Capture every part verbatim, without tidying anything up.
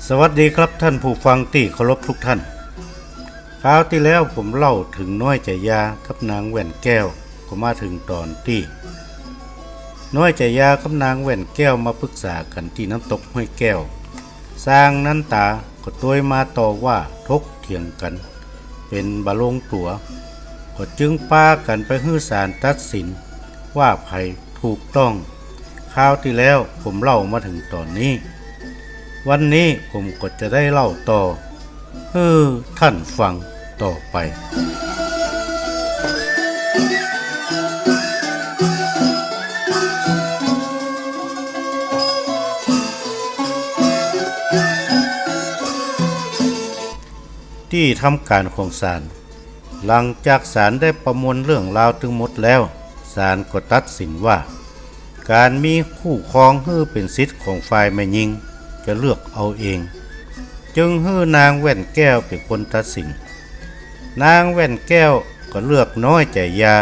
สวัสดีครับท่านผู้ฟังตี้เคารพทุกท่าน คราวตี้แล้วผมเล่าเถิงน้อยใจ๋ยากับนางแว่นแก้ว ก็มาเถิงต๋อนตี้น้อยใจ๋ยากับนางแว่นแก้วมาปึกษากั๋นตี้น้ำตกห้วยแก้ว ส่างนันต๋าก็ตวยมาต่อว่าถกเถียงกั๋น เป๋นบ่ลงตั๋ว ก็จึงปากั๋นไปหื้อศาลตัดสิน ว่าใผถูกต้อง คราวตี้แล้วผมเล่ามาเถิงต๋อนนี้ วันนี้ผมก็จะได้เล่าต่อ หื้อท่านฟังต่อไป ตี้ทำก๋านของศาล หลังจากศาลได้ประมวลเรื่องราวตึงหมดแล้ว ศาลก็ตัดสินว่า ก๋านมีคู่ครองหื้อเป๋นสิทธิ์ของฝ่ายแม่ญิงจะเลือกเอาเอง จึงหื้อนางแว่นแก้วเป๋นคนตัดสิน นางแว่นแก้วก็เลือกน้อยใจ๋ยา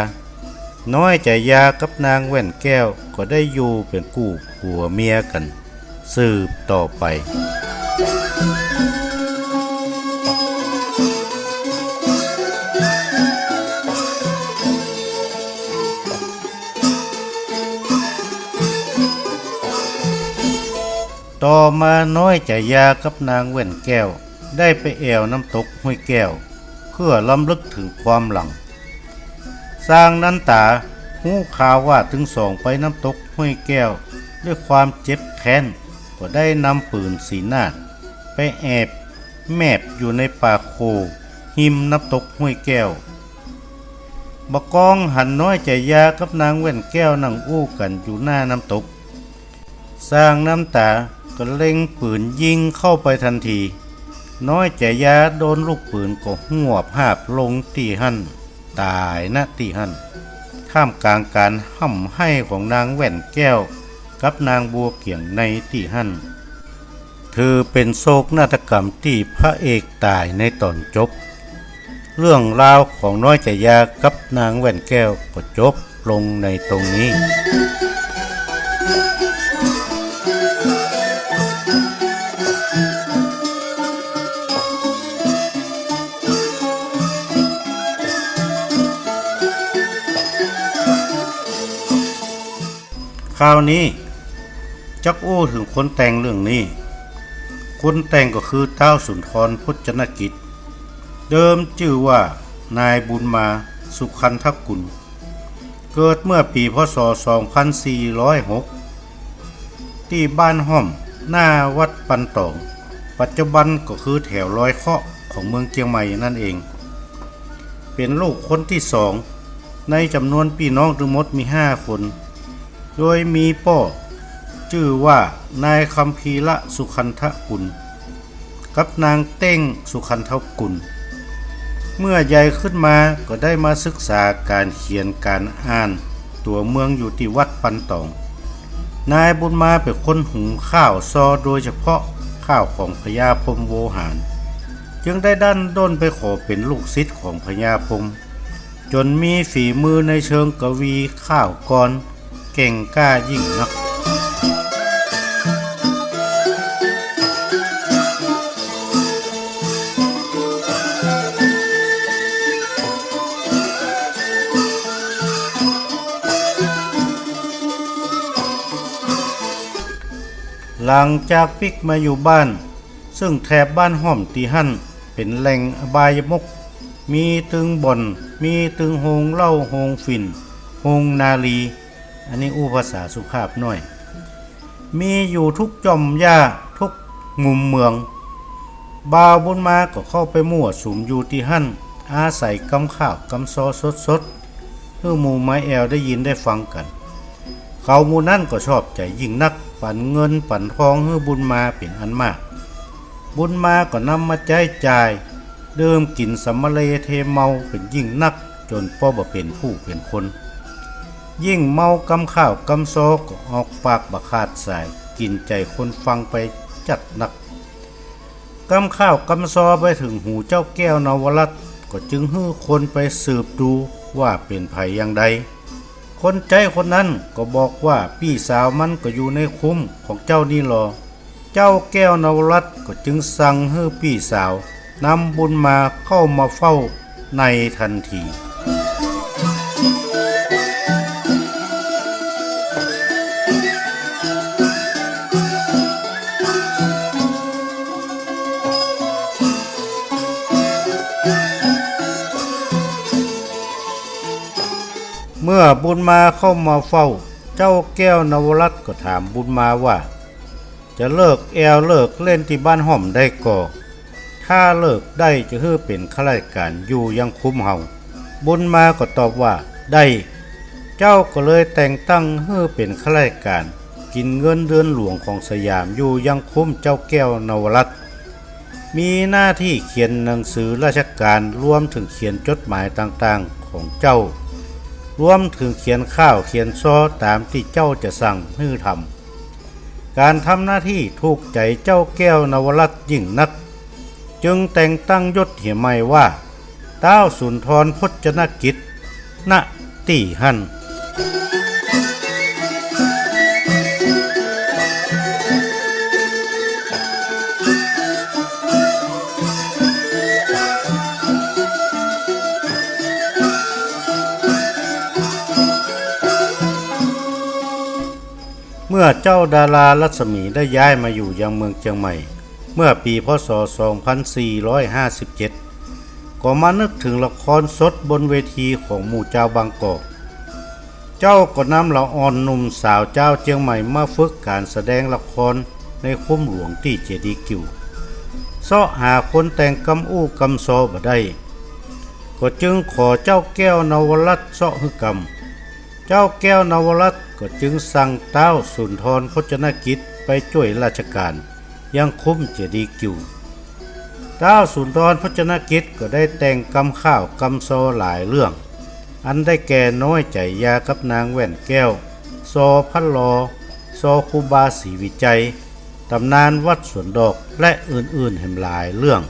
น้อยใจ๋ยากับนางแว่นแก้วก็ได้อยู่เป๋นกู้ผัวเมียกั๋น สืบต่อไป ต่อมาน้อยใจ๋ยากับนางแว่นแก้ว ได้ไปแอ่วน้ำตกห้วยแก้ว เพื่อรำลึกเถิงความหลัง ส่างนันต๋าฮู้ข่าวว่าตึงสองไปน้ำตกห้วยแก้ว ด้วยความเจ็บแค้น ก็ได้นำปืนสีหน้า ไปแอบแมบอยู่ในป่าโค่ ฮิมน้ำตกห้วยแก้ว บ่ากองหันน้อยใจ๋ยากับนางแว่นแก้วนั่งอู้กั๋นอยู่หน้าน้ำตก ส่างนันต๋าก็เล็งปืนยิงเข้าไปตันที น้อยใจ๋ยาโดนลูกปืนก็หวบหาบลงตี้หั้น ต๋าย ณ ตี้หั้น ท่ามก๋างก๋านฮ่ำไห้ของนางแว่นแก้วกับนางบัวเกี่ยงในตี้หั้น ถือเป๋นโศกนาฏกรรมตี้พระเอกต๋ายในต๋อนจบ เรื่องราวของน้อยใจ๋ยากับนางแว่นแก้วก็จบลงในตรงนี้ คราวนี้จักอู้เถิงคนแต่งเรื่องนี้ คนแต่งก็คือต๊าวสุนทรพจนกิจ เดิมจื้อว่านายบุญมา สุคันธกุล เกิดเมื่อปี๋ พ.ศ. สองพันสี่ร้อยหก ตี้บ้านฮ่อม หน้าวัดปันต๋อง ปัจจุบันก็คือแถวลอยเคราะห์ของเมืองเจียงใหม่นั่นเอง เป๋นลูกคนตี้สอง ในจ๋ำนวนปี้น้องตึงหมดมีห้าคน โดยมีป้อจื้อว่านายคัมภีระสุคันธกุล กับนางเต้งสุคันธกุล เมื่อใหญ่ขึ้นมาก็ได้มาศึกษาก๋านเขียนก๋านอ่านตั๋วเมืองอยู่ตี้วัดปันต๋อง นายบุญมาเป๋นคนหุงข้าวซอโดยเฉพาะข้าวของพญาพรหมโวหาร จึงได้ดั้นด้นไปขอเป๋นลูกศิษย์ของพญาพรหม จ๋นมีฝีมือในเชิงกวีข้าวกลอน เก่งกล้ายิ่งนัก หลังจากปิ๊กมาอยู่บ้าน ซึ่งแถบบ้านฮ่อมตี้หั้นเป๋นแหล่งอบายมุข มีตึงบ่อน มีตึงโฮงเหล้า โฮงฝิ่น โฮงนารี อันนี้อู้ภาษาสุภาพหน้อย มีอยู่ทุกจ่อมหญ้า ทุกมุมเมือง บ่าวบุญมาก็เข้าไปมั่วสุมอยู่ตี้หั้น อาศัยกำข้าวกำซอสดๆ หื้อหมู่ไม้แอ่วได้ยินได้ฟังกั๋น เขาหมู่นั้นก็ชอบใจ๋ยิ่งนัก ปั๋นเงินปั๋นทองหื้อบุญมาเป๋นอันมาก บุญมาก็นำมาใจ๊จ่าย ดื่มกิ๋นสำมะเลเทเมาเป๋นยิ่งนัก จ๋นปอบ่เป๋นผู้เป๋นคน ยิ่งเมากำข้าวกำซอก็ออกปากบ่ขาดสาย กิ๋นใจ๋คนฟังไปจัดนัก กำข้าวกำซอไปเถิงหูเจ้าแก้วนวรัตน์ ก็จึงหื้อคนไปสืบดูว่าเป๋นใผอย่างใด คนใจ๊คนนั้นก็บอกว่าปี้สาวมันก็อยู่ในคุ้มของเจ้านี่ลอ เจ้าแก้วนวรัตน์ก็จึงสั่งหื้อปี้สาว นำบุญมาเข้ามาเฝ้าในตันที เมื่อบุญมาเข้ามาเฝ้า เจ้าแก้วนวรัตน์ก็ถามบุญมาว่า จะเลิกแอ่วเลิกเล่นตี้บ้านฮ่อมได้ก่อ ถ้าเลิกได้จะหื้อเป๋นข้าราชก๋านอยู่ยังคุ้มเฮา บุญมาก็ตอบว่าได้ เจ้าก็เลยแต่งตั้งหื้อเป๋นข้าราชก๋าน กิ๋นเงินเดือนหลวงของสยามอยู่ยังคุ้มเจ้าแก้วนวรัตน์ มีหน้าตี้เขียนหนังสือราชก๋าน รวมเถิงเขียนจดหมายต่างๆ ของเจ้า รวมเถิงเขียนข่าวเขียนซอต๋ามตี้เจ้าจะสั่งหื้อทำ ก๋านทำหน้าตี้ถูกใจ๋เจ้าแก้วนวรัตน์ยิ่งนัก จึงแต่งตั้งยศเหียใหม่ว่า ต๊าวสุนทรพจนกิจ ณ ตี้หั้น เมื่อเจ้าดารารัศมีได้ย้ายมาอยู่ยังเมืองเจียงใหม่ เมื่อปี๋ พ.ศ. สองพันสี่ร้อยห้าสิบเจ็ด ก็มานึกเถิงละครสดบนเวทีของหมู่จาวบางกอก เจ้าก็นำเหล่าอ่อนหนุ่มสาวจาวเจียงใหม่มาฝึกก๋านแสดงละครในคุ้มหลวงตี้เจดีย์กิ่ว เซาะหาคนแต่งกำอู้กำซอบ่ได้ ก็จึงขอเจ้าแก้วนวรัตน์เซาะหื้อกำ เจ้าแก้วนวรัตน์ก็จึงสั่งต๊าวสุนทรพจนกิจไปจ้วยราชก๋านยังคุ้มเจดีย์กิ่ว ต๊าวสุนทรพจนกิจก็ได้แต่งกำข่าวกำซอหลายเรื่อง อันได้แก่น้อยใจ๋ยากับนางแว่นแก้ว ซอพระลอ ซอครูบาศรีวิชัย ต๋ำนานวัดสวนดอก และอื่นๆ แหมหลายเรื่อง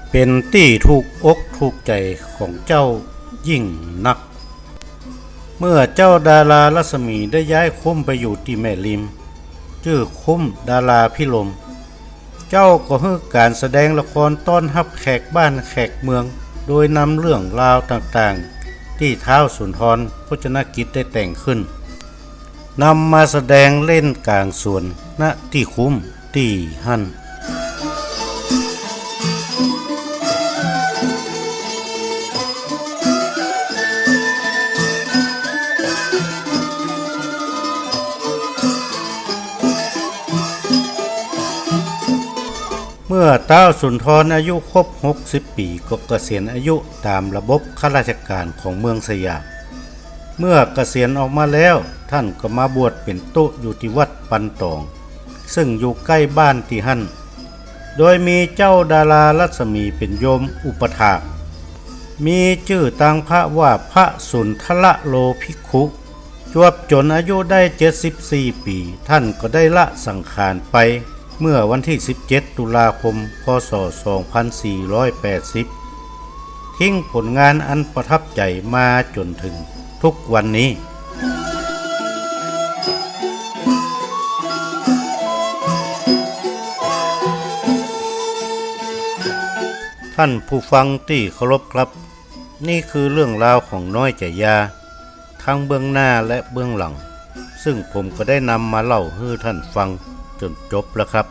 เป๋นตี้ถูกอกถูกใจ๋ของเจ้ายิ่งนัก เมื่อเจ้าดารารัศมีได้ย้ายคุ้มไปอยู่ตี้แม่ริม จื้อคุ้มดาราภิรมย์ เจ้าก็หื้อก๋านแสดงละครต้อนฮับแขกบ้านแขกเมือง โดยนำเรื่องราวต่างๆ ตี้ต๊าวสุนทรพจนกิจได้แต่งขึ้น นำมาแสดงเล่นก๋างสวน ณ ตี้คุ้มตี้หั้น เมื่อต๊าวสุนทรอายุครบหกสิบปี๋ ก็เกษียณอายุต๋ามระบบข้าราชก๋านของเมืองสยาม เมื่อเกษียณออกมาแล้ว ต้านก็มาบวชเป๋นตุ๊อยู่ตี้วัดปันต๋อง ซึ่งอยู่ใก้บ้านตี้หั้น โดยมีเจ้าดารารัศมีเป๋นโยมอุปัฏฐาก มีจื้อตางพระว่าพระสุนทรโลภิกขุ จวบจ๋นอายุได้เจ็ดสิบสี่ปี๋ ต้านก็ได้ละสังขารไป เมื่อวันตี้สิบเจ็ดตุลาคม พ.ศ. สองพันสี่ร้อยแปดสิบ ทิ้งผลงานอันประทับใจ๋มาจ๋นเถิงทุกวันนี้ ต้านผู้ฟังตี้เคารพครับ นี่คือเรื่องราวของน้อยใจ๋ยา ทั้งเบื้องหน้าและเบื้องหลัง ซึ่งผมก็ได้นำมาเล่าหื้อต้านฟังจ๋นจบแล้วครับ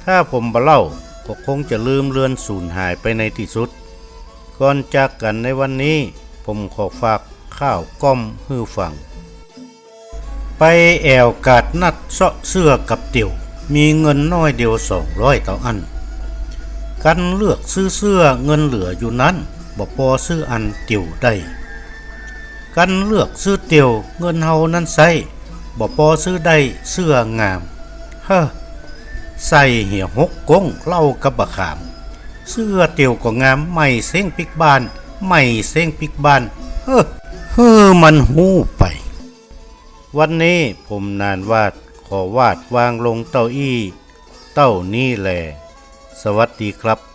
ถ้าผมบ่เล่าก็คงจะลืมเลือนสูญหายไปในตี้สุด ก่อนจากกั๋นในวันนี้ ผมขอฝากข่าวก้อมหื้อฟัง ไปแอ่วก๋าดนัดเซาะเสื้อกับเตี่ยว มีเงินน้อยเดียวสองร้อยเต้าอั้น กันเลือกซื้อเสื้อเงินเหลืออยู่นั้น บ่ปอซื้ออันเตี่ยวได้ กันเลือกซื้อเตี่ยวเงินเฮานั้นใซ้ บ่ปอซื้อได้เสื้องาม เฮ้อ ใส่เหียหกก๊งเหล้ากับบ่าขาม เสื้อเตี่ยวก็งาม ใหม่เซ้งปิ๊กบ้าน ใหม่เซ้งปิ๊กบ้าน เฮ้อ หื้อมันฮู้ไป วันนี้ผมหนานหวาดขอวาดวางลงเต้าอี้ เต้านี้แล สวัสดีครับ